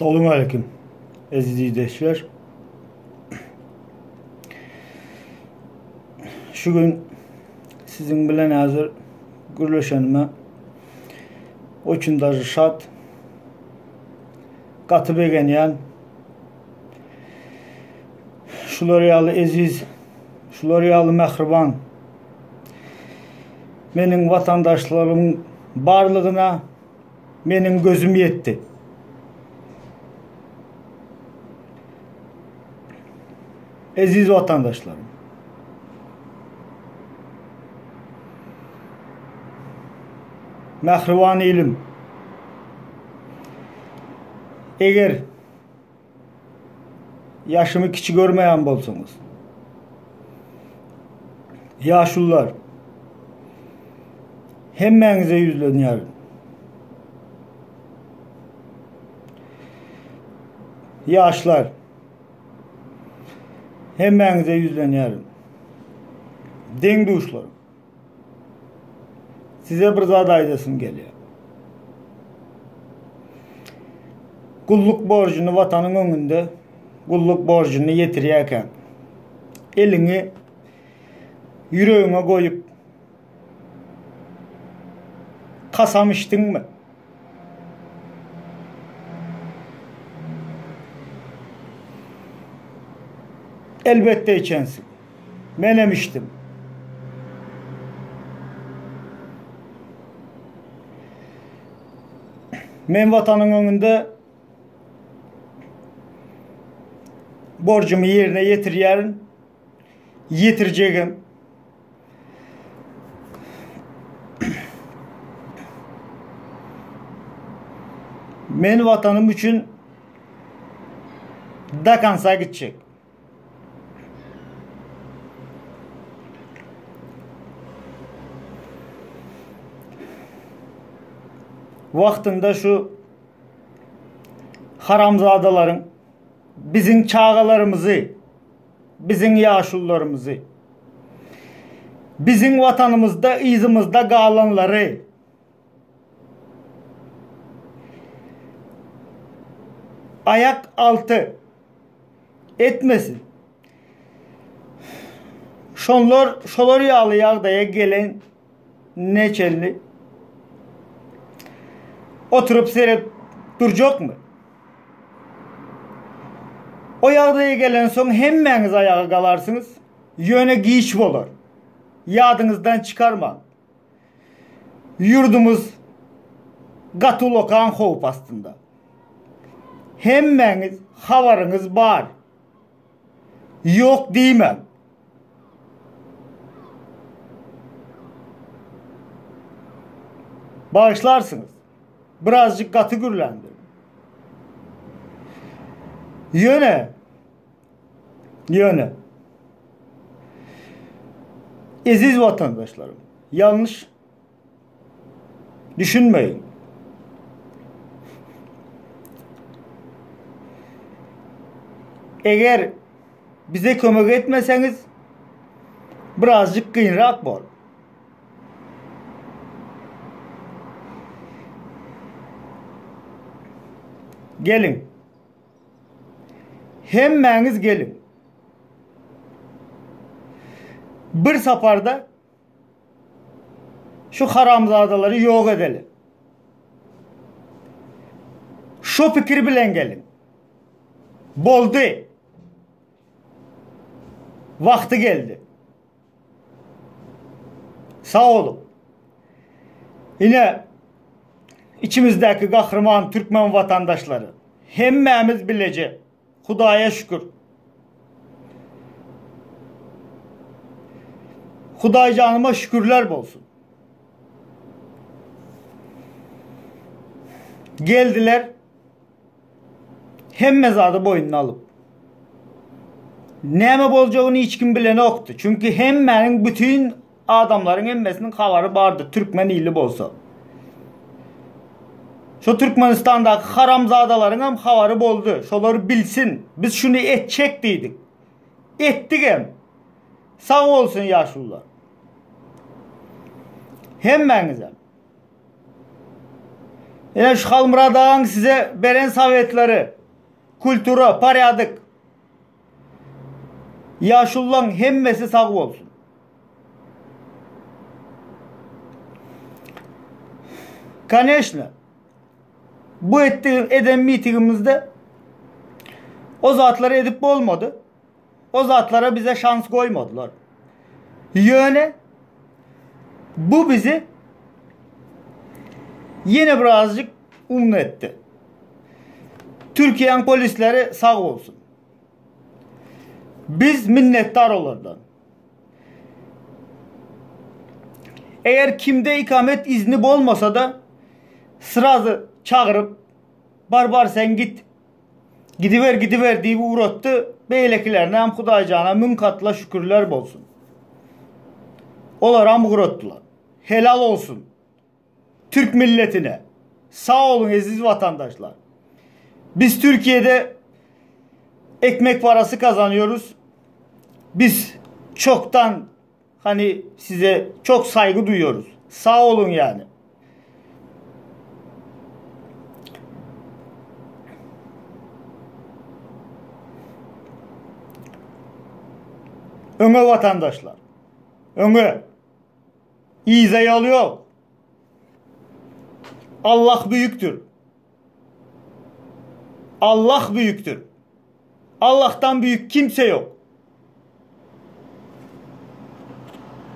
Salam aleýkum eziz ildeşler. Şu gün siziň bilen häzir gürleşenime oçun daže şat. Gaty begenýän. Şular ýaly eziz, şular ýaly mähriban meniň watandaşlarymyň barlygyna meniň gözüm ýetdi. Eziz watandaşlarym. Mähriban ilim. Eger ýaşymy kiçi görmeýän bolsaňyz, ýaşulular, hemmäňize ýüzlenýärin. Ýaşlar, hemmäňize ýüzlenýärin. Deň-duşlarym, size bir zat aýdasym gelýär. Gulluk borjuny Watanyň öňünde gulluk borjuny ýetirýärkäň, eliňi ýüregiňe goýup, kasam içdiňmi? Elbetde içensiň. Menem içdim. Men Watanyň öňünde borjumy ýerine ýetirýärin. Ýetirjegem. Men Watanym üçin do konca gitjek. Wagtynda şu haramzadalaryň biziň çagalarymyzy, biziň ýaşulularymyzy, biziň watanymyzda yzymyzda galanlary aýak alty etmesin. Şonlar şolar ýaly ýagdaýa gelen neçenli oturyp seret durjakmy? O ýagdaýa gelensoň hemmäňiz aýaga galarsyňyz, ýöne giç bolar. Ýadyňyzdan çykarmaň. Ýurdumyz gaty ulakan howp astynda. Hemmäňiz habaryňyz bar. Ýok diýmäň. Bagyşlarsyňyz. Birazjyk gaty gürländim. Ýöne ýöne eziz watandaşlarym, ýalňyş düşünmeýin. Eger bize kömek etmeseňiz birazjyk kynrak bor. Geliň. Hemmäňiz geliň. Bir saparda şu haramzadalary ýok edeli. Şo pikir bilen geliň. Boldy. Wagty geldi. Sag boluň. Ine içimizdäki gahryman türkmen watandaşlary. Hemmämiz bileje. Hudaýa şükür. Hudaýjanyma şükürler bolsun. Geldiler. Hemme zady boýnuna alyp. Näme boljagyny hiç kim bilenokdy. Çünki hemmäniň bütin adamlaryň hemmesiniň habary bardy türkmen ili bolsa. Şu Türkmenistandaky haramzadalaryň hem habary boldy. Şolar bilsin. Biz şuny etjek diýdik. Etdigem. Sag bolsun ýaşulular. Hemmäňize. Ine şu Halmyrat agaň size beren sowetleri. Kultura, porýadyk. Ýaşullaň hemmesi sag bolsun. Koneşno. Bu etdi eden mitingimizde o zatlary edip bolmady. O zatlara bize şans goýmadylar. Ýöne bu bizi ýene birazjyk umny etdi. Türkiýäň polisleri sag bolsun. Biz minnetdar olardan. Eger kimde ikamet izni bolmasa da srazy çagyryp bar bar sen git gidiber gidiber diýip ugratdy. Beýlekilerine hem Hudaýjana müň katla şükürler bolsun. Olaram ugratdylar. Helal olsun. Türk milletine. Sag boluň eziz watandaşlar. Biz Türkiye'de ekmek parası kazanıyoruz. Biz çoktan hani size çok saygı duyuyoruz. Sağ olun yani. Öňe vatandaşlar. Öňe. Yza ýol ýok. Allah büyüktür. Allah büyüktür. Allah'tan büyük kimse yok.